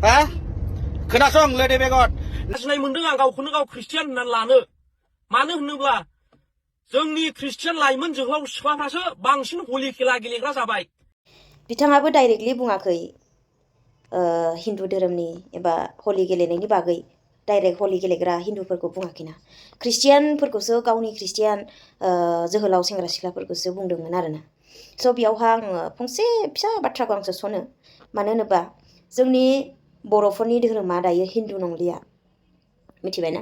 हा खोनासं लेडे बेगद लाजिनाय मोनदों आं गावखौनो गाव ख्रिस्टियान होननानै लानो मानो होनोब्ला जोंनि ख्रिस्टियान लाइमोन जोहोलाव सिख्लाफ्रासो बांसिन हलि खेला गेलेग्रा जाबाय। बिथाङाबो डाइरेक्टलि बुङाखै हिन्दु धोरोमनि एबा हलि गेलेनायनि बागै डाइरेक्ट हलि गेलेग्रा हिन्दुफोरखौ बुङाखैना ख्रिस्टियानफोरखौसो गावनि ख्रिस्टियान जोहोलाव सेंग्रा सिख्लाफोरखौसो बुंदोंमोन आरोना। स' बेयावहा आङो फंसे फिसा बाथ्राखौ आं सोसनो मानो होनोबा जोंनि बर'फोरनि धोरोमा दायो हिन्दु नंलिया मिथिबायना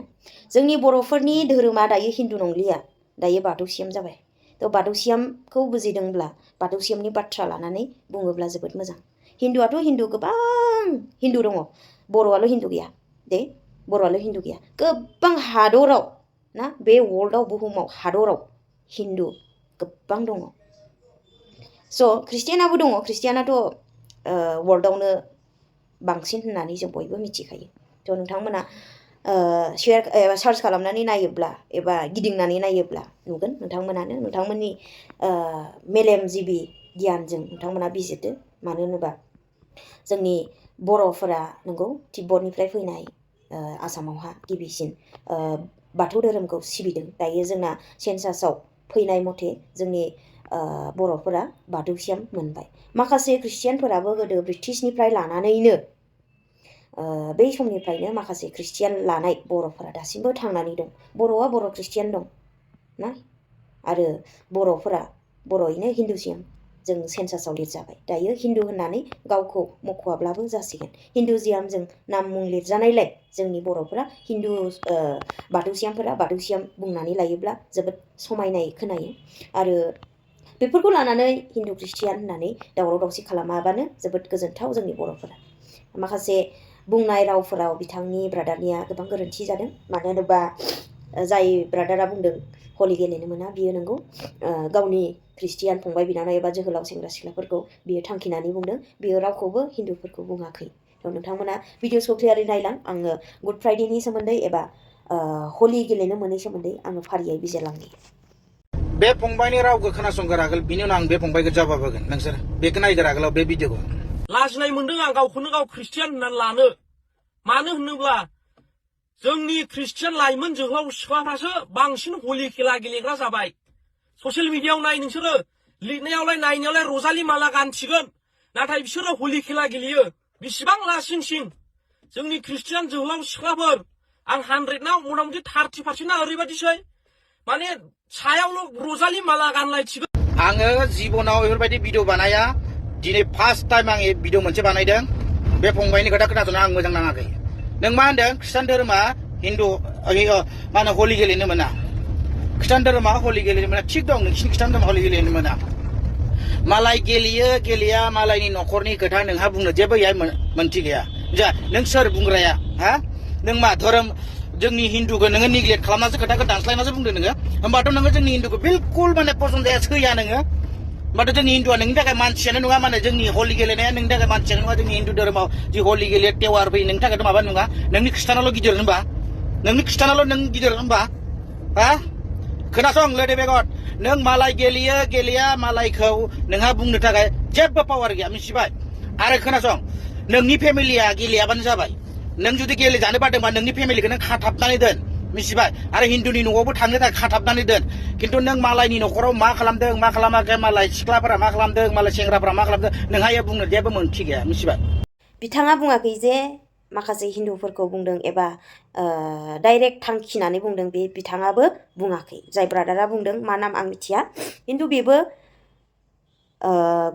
जोंनि बर'फोरनि धोरोमा दायो हिन्दु नंलिया दायो बाथौसियाम जाबाय। थ' बाथौसियामखौ बुजिदोंब्ला बाथौसियामनि बाथ्रा लानानै बुङोब्ला जोबोद मोजां। हिन्दुआथ' हिन्दु गोबां हिन्दु दङ बर'आल' हिन्दु गैया दे बर'आल' हिन्दु गैया गोबां हादराव ना बे वर्ल्डआव बुहुमाव हादराव हिन्दु गोबां दङ। स' ख्रिस्टियानाबो दङ ख्रिस्टियानाथ' वर्ल्डआवनो बांसिन होननानै जों बयबो मिथिखायो। थ' नोंथांमोना शेयार एबा सार्च खालामनानै नायोब्ला एबा गिदिंनानै नायोब्ला नुगोन नोंथांमोनानो नोंथांमोननि मेलेमजिबि गियानजों नोंथांमोना बिजिरदो। मानो होनोबा जोंनि बर'फोरा नंगौ तिब्बतनिफ्राय फैनाय आसामावहा गिबिसिन बाथौ धोरोमखौ सिबिदों। दायो जोंना सेन्सासाव फैनाय मथे जोंनि बर'फोरा बाथौसियाम मोनबाय। माखासे ख्रिस्टियानफोराबो गोदो ब्रिटिशनिफ्राय लानानैनो बै समनिफ्रायनो माखासे ख्रिस्टियान लानाय बर'फोरा दासिमबो थांनानै दं। बर'आ बर' ख्रिस्टियान दं ना आरो बर'फोरा बर'यैनो हिन्दुसियाम जों सेन्सासाव लिरजाबाय। दायो हिन्दु होननानै गावखौ मख'आब्लाबो जासिगोन। हिन्दुजियामजों नाम मुं लिरजानायलाय जोंनि बर'फोरा हिन्दु बाथौसियामफोरा बाथौसियाम बुंनानै लायोब्ला जोबोद समायनाय खोनायो आरो बेफोरखौ लानानै हिन्दु ख्रिस्टियान होननानै दावराव दावसि खालामाबानो जोबोद गोजोनथाव जोंनि बर'फोरा। माखासे बुंनाय रावफोराव बिथांनि ब्रादारनिया गोबां गोरोन्थि जादों। मानो होनोबा जाय ब्रादारा बुंदों हलि गेलेनो मोना बियो नंगौ गावनि ख्रिस्टियान फंबाय बिनानाव एबा जोहोलाव सेंग्रा सिख्लाफोरखौ बियो थांखिनानै बुंदों बियो रावखौबो हिन्दुफोरखौ बुङाखै। थ' नोंथांमोना भिडिअसखौ क्लियारै नायलां आङो गुड फ्राइडेनि सोमोन्दै एबा हलि गेलेनो मोनै सोमोन्दै आङो फारियै बिजिरलांनि। बे फंबायनि रावखौ खोनासंगोरागोल बिनि उनाव आं बे फंबायखौ जवाब होगोन नोंसोर बेखौ नायगोरागोलाव बे भिडिअखौ। लाजिनाय मोनदों आं गावखौनो गाव ख्रिस्टियान होननानै लानो मानो होनोब्ला जोंनि ख्रिस्टियान लाइमोन जोहोलाव सिख्लाफ्रासो बांसिन हलि खेला गेलेग्रा जाबाय। ससियेल मिडियायाव नाय नोंसोरो लिरनायावलाय नायनायावलाय रजालि माला गानसिगोन नाथाय बिसोरो हलि खेला गेलेयो बिसिबां लासिं सिं। जोंनि ख्रिस्टियान जोहोलाव सिख्लाफोर आं 100नाव मथा-मथि 30%ना ओरैबायदिसै माने सायावल' रजालि माला गानलायथिगोन। आङो जिबनाव बेफोरबायदि भिडिअ बानाया दिनै फार्स्ट टाइम आं भिडिअ मोनसे बानायदों। बे फंबायनि खोथा खोनासंनो आं मोजां नाङाखै। नों मा होनदों खृष्टान धोरोमा हिन्दु मा होनो हलि गेलेनो मोना खृष्टान धोरोमा हलि गेलेनो मोना थिग दं नोंसिनि खृष्टान धोरोमा हलि गेलेनो मोना मालाय गेलेयो गेलेया मालायनि न'खरनि खोथा नोंहा बुंनो जेबो इहाय मोनथि गैया। जा नों सोर बुंग्राया हा नों मा धोरोम जोंनि हिन्दुखौ नोङो निग्लेक्ट खालामनासो खोथाखौ दानस्लायनासो बुंदों नोङो होमबाथ' नोङो जोंनि हिन्दुखौ बिलकुल माने पसन्द जाया सैया नोङो होमबाथ' जोंनि हिन्दुआ नोंनि थाखाय मानसियानो नङा माने जोंनि हलि गेलेनाया नोंनि थाखाय मानसियानो नङा। जोंनि हिन्दु धोरोमाव जि हलि गेलेयो टेवार फैयो नोंनि थाखायथ' माबा नङा नोंनि खृष्टानाल' गिदिर होनबा नोंनि खृष्टानाल' नों गिदिर होनबा हा खोनासं लेडे बेगद नों मालाय गेलेयो गेलेया मालायखौ नोंहा बुंनो थाखाय जेबो पावार गैया मिथिबाय। आरो खोनासं नोंनि फेमिलिया गेलेयाबानो जाबाय नों जुदि गेलेजानो बादोंबा नोंनि फेमिलिखौ नों खाथाबनानै दोन मिथिबाय। आरो हिन्दुनि न'आवबो थांनो थाखाय खाथाबनानै दोन खिन्थु नों मालायनि न'खराव मा खालामदों मा खालामाखै मालाय सिख्लाफोरा मा खालामदों मालाय सेंग्राफोरा मा खालामदों नोंहा बुंनो जेबो मोनथि गैया मिथिबाय। बिथाङा बुङाखै जे माखासे हिन्दुफोरखौ बुंदों एबा डाइरेक्ट थांखिनानै बुंदों बे बिथाङाबो बुङाखै। जाय ब्रादारा बुंदों मा नाम आं मिथिया खिन्थु बेबो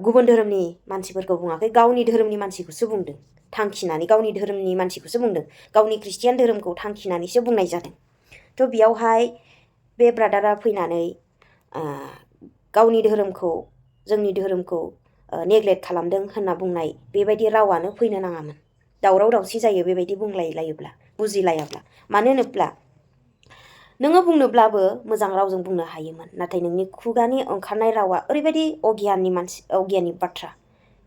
गुबुन धोरोमनि मानसिफोरखौ बुङाखै गावनि धोरोमनि मानसिखौसो बुंदों थांखिनानै गावनि धोरोमनि मानसिखौसो बुंदों गावनि ख्रिस्टियान धोरोमखौ थांखिनानैसो बुंनाय जादों। थ' बेयावहाय बे ब्रादारा फैनानै गावनि धोरोमखौ जोंनि धोरोमखौ नेग्लेक्ट खालामदों होनना बुंनाय बेबायदि रावानो फैनो नाङामोन। दावराव दावसि जायो बेबायदि बुंलायलायोब्ला बुजिलायाब्ला। मानो होनोब्ला नोङो बुंनोब्लाबो मोजां रावजों बुंनो हायोमोन नाथाय नोंनि खुगानि ओंखारनाय रावा ओरैबायदि अगियाननि बाथ्रा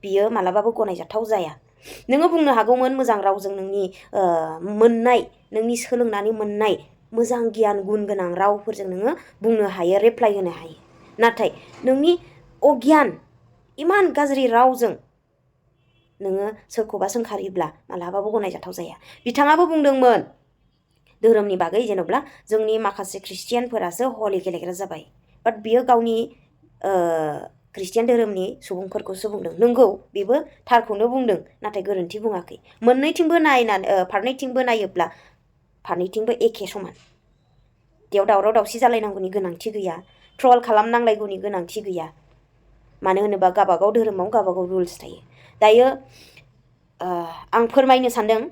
बियो मालाबाबो गनायजाथाव जाया। नोङो बुंनो हागौमोन मोजां रावजों नोंनि मोननाय नोंनि सोलोंनानै मोननाय मोजां गियान गुन गोनां रावफोरजों नोङो बुंनो हायो रिप्लाय होनो हायो नाथाय नोंनि अगियान इमान गाज्रि रावजों नोङो सोरखौबा सोंखारिब्ला मालाबाबो गनायजाथाव जाया। बिथाङाबो बुंदोंमोन धोरोमनि बागै जेन'ब्ला जोंनि माखासे ख्रिस्टियानफोरासो हलि गेलेग्रा जाबाय। बाट बियो गावनि ख्रिस्टियान धोरोमनि सुबुंफोरखौसो बुंदों। नंगौ बेबो थारखौनो बुंदों, नाथाय गोरोन्थि बुङाखै। मोननैथिंबो नायनानै फारनैथिंबो नायोब्ला फारनैथिंबो एखे समान। बेयाव दावराव दावसि जालायनांगौनि गोनांथि गैया, ट्रल खालामनांलायगौनि गोनांथि गैया। मानो होनोबा गावबागाव धोरोमाव गावबागाव रुल्स थायो। दायो आं फोरमायनो सानदों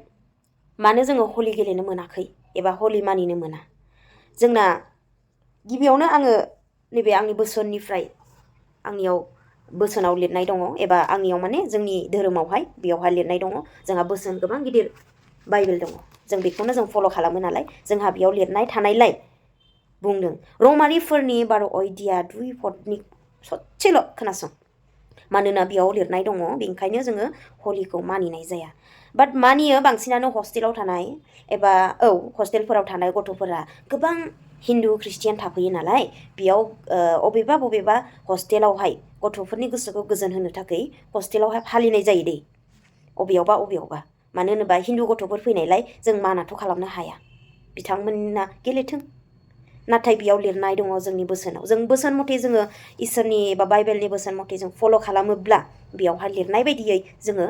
मानो जोङो हलि गेलेनो मोनाखै एबा हलि मानिनो मोना। जोंना गिबियावनो आङो नैबे आंनि बोसोननिफ्राय आंनियाव बोसोनाव लिरनाय दङ, एबा आंनियाव माने जोंनि धोरोमावहाय बेयावहाय लिरनाय दङ। जोंहा बोसोन गोबां गिदिर बाइबेल दङ, जों बेखौनो जों फल' खालामो नालाय जोंहा बेयाव लिरनाय थानायलाय बुंदों। रमारिफोरनि 12 अध्याय 2 पदनि ससेल' खोनासं। मानोना बेयाव लिरनाय दङ, बेनिखायनो जोङो हलिखौ मानिनाय जाया। बाट मानियो बांसिनानो हस्टेलाव थानाय एबा हस्टेलफोराव थानाय गथ'फोरा गोबां हिन्दु ख्रिस्टियान थाफैयो नालाय, बेयाव बबेबा हस्टेलावहाय गथ'फोरनि गोसोखौ गोजोन होनो थाखाय हस्टेलावहाय फालिनाय जायो दै। अबेयावबा मानो होनोबा हिन्दु गथ'फोर फैनायलाय जों मानाथ' खालामनो हाया, बिथांमोना गेलेथों। नाथाय बेयाव लिरनाय दङ जोंनि बोसोनाव, जों बोसोन मथे जोङो इसोरनि एबा बाइबेलनि बोसोन मथे जों फल' खालामोब्ला बेयावहाय लिरनाय बायदियै जोङो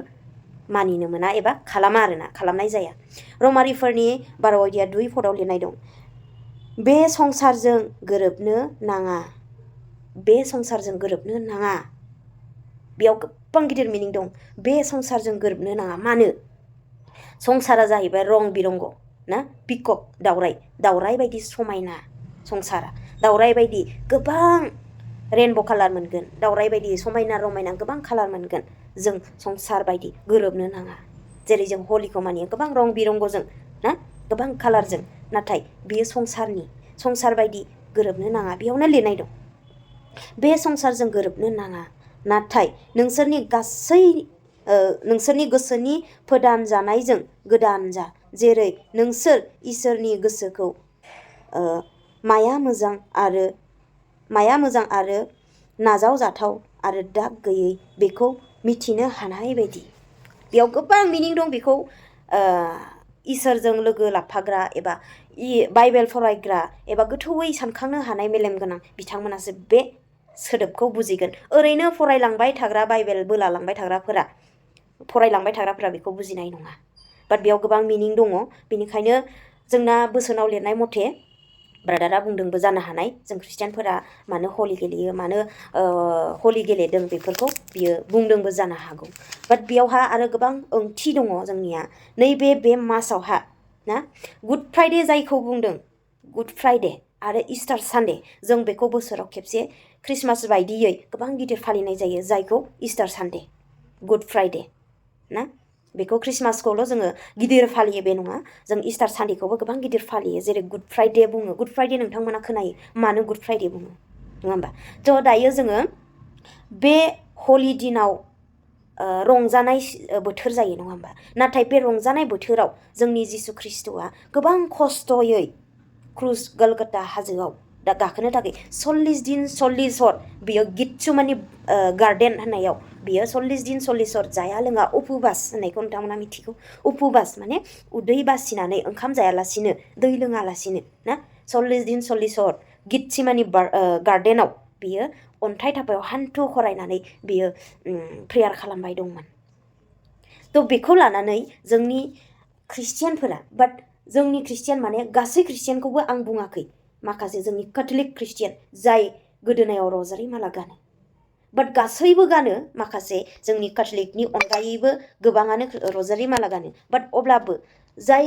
मानिनो मोना एबा खालामा आरोना, खालामनाय जाया। रमारिफोरनि 12 अध्याय 2 पदआव लिरनाय दं, बे संसारजों गोरोबनो नाङा। बे संसारजों गोरोबनो नाङा। बेयाव गोबां गिदिर मिनिं दं। बे संसारजों गोरोबनो नाङा। मानो? संसारा जाहैबाय रं बिरंग ना, पिकक दावराय बायदि समायना संसारा। दावराय बायदि गोबां रेनब' कालार मोनगोन, दावराय बायदि समायना रमायना गोबां कालार मोनगोन। जों संसार बायदि गोरोबनो नाङा। जेरै जों हलिखौ मानियो गोबां रं बिरंगजों ना, गोबां कालारजों, नाथाय बेयो संसार बायदि गोरोबनो नाङा। बेयावनो लिरनाय दं बे संसारजों गोरोबनो नाङा, नाथाय नोंसोरनि गोसोनि फोदान जानायजों गोदान जा, जेरै नोंसोर इसोरनि गोसोखौ माया मोजां आरो नाजावजाथाव आरो दाग गैयै बेखौ मिथिनो हानाय बायदि। बेयाव गोबां मिनिं दं। बेखौ इसोरजों लोगो लाफाग्रा एबा बाइबेल फरायग्रा एबा गोथौयै सानखांनो हानाय मेलेम गोनां बिथांमोनासो बे सोदोबखौ बुजिगोन। ओरैनो फरायलांबाय थाग्रा बाइबेल बोलालांबाय थाग्राफोरा बेखौ बुजिनाय नङा। बाट बेयाव गोबां मिनिं दङ। बेनिखायनो जोंना बोसोनाव लिरनाय मथे ब्रादारा बुंदोंबो जानो हानाय जों ख्रिस्टियानफोरा मानो हलि गेलेयो, मानो हलि गेलेदों, बेफोरखौ बियो बुंदोंबो जानो हागौ। बाट बेयावहा आरो गोबां ओंथि दङ जोंनिया। नैबे बे मासावहा ना गुड फ्राइडे जायखौ बुंदों, गुड फ्राइडे आरो इस्टार सानडे, जों बेखौ बोसोराव खेबसे ख्रिस्टमास बायदियै गोबां गिदिर फालिनाय जायो, जायखौ इस्टार सानडे, गुड फ्राइडे ना। बेखौ ख्रिस्टमासखौल' जोङो गिदिर फालियो बे नङा, जों इस्टार सानडेखौबो गोबां गिदिर फालियो। जेरै गुड फ्राइडे बुङो, गुड फ्राइडे नोंथांमोना खोनायो, मानो गुड फ्राइडे बुङो नङा होमबा? थ' दायो जोङो बे हलि दिनाव रंजानाय बोथोर जायो नङा होमबा? नाथाय बे रंजानाय बोथोराव जोंनि जिसु ख्रिस्ट'आ गोबां खस्थ'यै क्रुस गलगथा हाजोआव दा गाखोनो थाखाय 40 दिन 40 हर बियो गितसुमानि गार्डेन होननायाव बियो 40 दिन 40 हर जाया लोङा उपबास होननायखौ नोंथांमोना मिथिगौ। उपबास माने उदै बासिनानै ओंखाम जायालासिनो दै लोङालासिनो ना 40 दिन 40 हर गितसिमानि गार्डेनाव बियो अन्थाइ थापायाव हान्थु खरायनानै बियो प्रेयार खालामबाय दंमोन। थ' बेखौ लानानै जोंनि ख्रिस्टियानफोरा, बाट जोंनि ख्रिस्टियान माने गासै ख्रिस्टियानखौबो आं बुङाखै, माखासे जोंनि केथलिक ख्रिस्टियान जाय गोदोनायाव रजारि माला गानो, बाट गासैबो गानो, माखासे जोंनि केथलिकनि अनगायैबो गोबाङानो रजारि माला गानो। बाट अब्लाबो जाय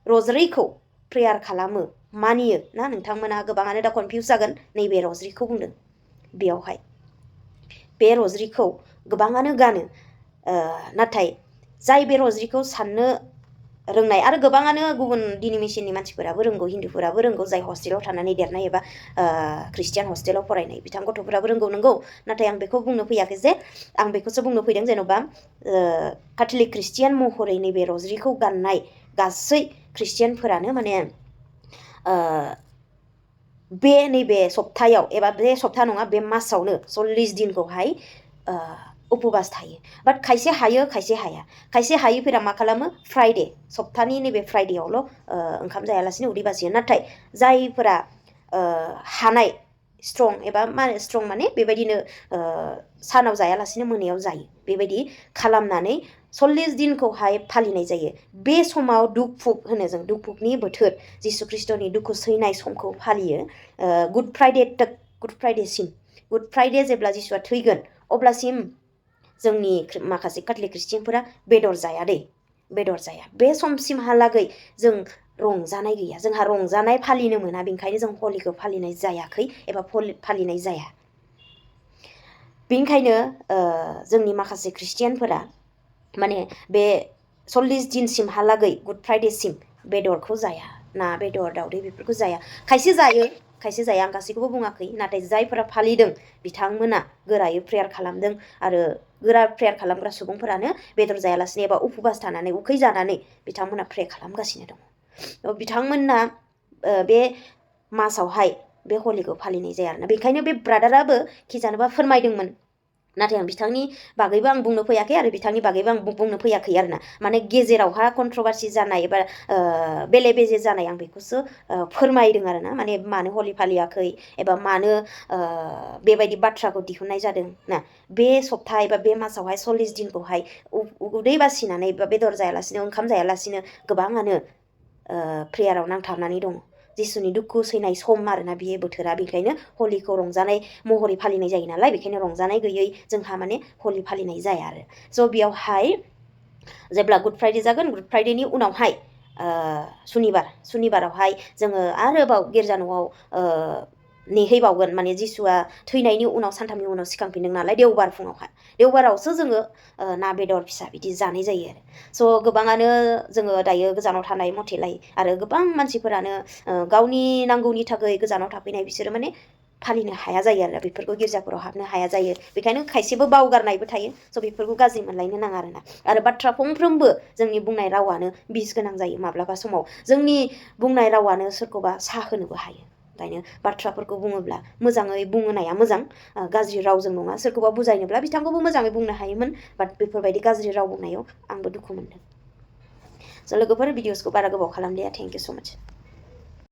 रजारिखौ प्रेयार खालामो, मानियो ना, नोंथांमोना गोबाङानो दा कनफिउस जागोन नैबे रजारिखौ बुंदों। बेयावहाय बे रजारिखौ गोबाङानो गानो, नाथाय जाय बे रजारिखौ साननो रोंनाय, आरो गोबाङानो गुबुन डिनोमिनेसननि मानसिफोराबो रोंगौ, हिन्दुफोराबो रोंगौ, जाय हस्टेलाव थानानै देरनाय एबा ख्रिस्टियान हस्टेलाव फरायनाय बिथां गथ'फोराबो रोंगौ नंगौ। नाथाय आं बेखौ बुंनो फैयाखै जे, आं बेखौसो बुंनो फैदों जेन'बा केथलिक ख्रिस्टियान महरै नैबे रजारिखौ गाननाय गासै ख्रिस्टियानफोरानो माने नैबे सप्तायाव एबा बे सप्ता नङा, बे मासावनो 40 दिनखौहाय उपबास थायो बाट खायसे हायो खायसे हाया खायसे हायैफोरा मा खालामो फ्राइडे सप्तानि नैबे फ्राइडेआवल' ओंखाम जायालासिनो उदै बासियो नाथाय जायफोरा हानाय स्ट्रं एबा मा स्ट्रं माने बेबायदिनो सानाव जायालासिनो मोनायाव जायो बेबायदि खालामनानै 40 दिनखौहाय फालिनाय जायो बे समाव दुखुक होनो जों दुखुकनि बोथोर जिसु ख्रिस्टनि दुखु सैनाय समखौ फालियो गुड फ्राइडेसिम गुड फ्राइडे जेब्ला जिसुआ थैगोन अब्लासिम जोंनि माखासे काथलिक ख्रिस्टियानफोरा बेदर जाया दे बेदर जाया बे समसिमहालागै जों रंजानाय गैया जोंहा रंजानाय फालिनो मोना बेनिखायनो जों हलिखौ फालिनाय जायाखै एबा फालिनाय जाया बेनिखायनो जोंनि माखासे ख्रिस्टियानफोरा माने बे 40 दिनसिमहालागै गुड फ्राइडेसिम बेदरखौ जाया ना बेदर दावदै बेफोरखौ जाया खायसे जाया आं गासैखौबो बुङाखै नाथाय जायफोरा फालिदों बिथांमोना गोरायै प्रेयार खालामदों आरो गोरा प्रेयार खालामग्रा सुबुंफोरानो बेदर जायालासिनो एबा उपबास थानानै उखै जानानै बिथांमोना प्रे खालामगासिनो दङ बिथांमोना बे मासावहाय बे हलिखौ फालिनाय जाया आरोना बेखायनो बे ब्रादाराबो खिजानोबा फोरमायदोंमोन नाथाय आं बिथांनि बागैबो आं बुंनो फैयाखै आरो बिथांनि बागैबो आं बुंनो फैयाखै आरोना माने गेजेरावहा कन्ट्रभार्सि जानाय एबा बेले बेजे जानाय आं बेखौसो फोरमायदों आरोना माने मानो हलि फालियाखै एबा मानो बेबायदि बाथ्राखौ दिहुननाय जादों ना बे सप्ता एबा बे मासावहाय 40 दिनखौहाय उदै बासिनानै बा बेदर जायालासिनो ओंखाम जायालासिनो गोबाङानो प्रेयाराव नांथाबनानै दङ जिसुनि दुखु सैनाय सम आरोना बे बोथोरा बेखायनो हलिखौ रंजानाय महरै फालिनाय जायो नालाय बेखायनो रंजानाय गैयै जोंहा माने हलि फालिनाय जाया आरो स' बेयावहाय जेब्ला गुड फ्राइडे जागोन गुड फ्राइडेनि उनावहाय सुनिबारावहाय जोङो आरोबाव गिर्जा न'आव नेहैबावगोन माने जिसुआ थैनायनि उनाव सानथामनि उनाव सिखांफिनदों नालाय देवबार फुङावहाय देवबारावसो जोङो ना बेदर फिसा बिदि जानाय जायो आरो स' गोबाङानो जोङो दायो गोजानाव थानाय मथेलाय आरो गोबां मानसिफोरानो गावनि नांगौनि थाखाय गोजानाव थाफैनाय बिसोरो माने फालिनो हाया जायो आरो बेफोरखौ गिर्जाफोराव हाबनो हाया जायो बेखायनो खायसेबो बावगारनायबो थायो स' बेफोरखौ गाज्रि मोनलायनो नाङा आरोना आरो बाथ्रा फंफ्रोमबो जोंनि बुंनाय रावानो बिस गोनां जायो माब्लाबा समाव जोंनि बुंनाय रावानो सोरखौबा साहोनोबो हायो ओंखायनो बाथ्राफोरखौ बुङोब्ला मोजाङै बुंनाया मोजां गाज्रि रावजों नङा सोरखौबा बुजायनोब्ला बिथांखौबो मोजाङै बुंनो हायोमोन बाट बेफोरबायदि गाज्रि राव बुंनायाव आंबो दुखु मोनदों स' लोगोफोर भिडिअसखौ बारा गोबाव खालामलिया थेंक इउ स' माच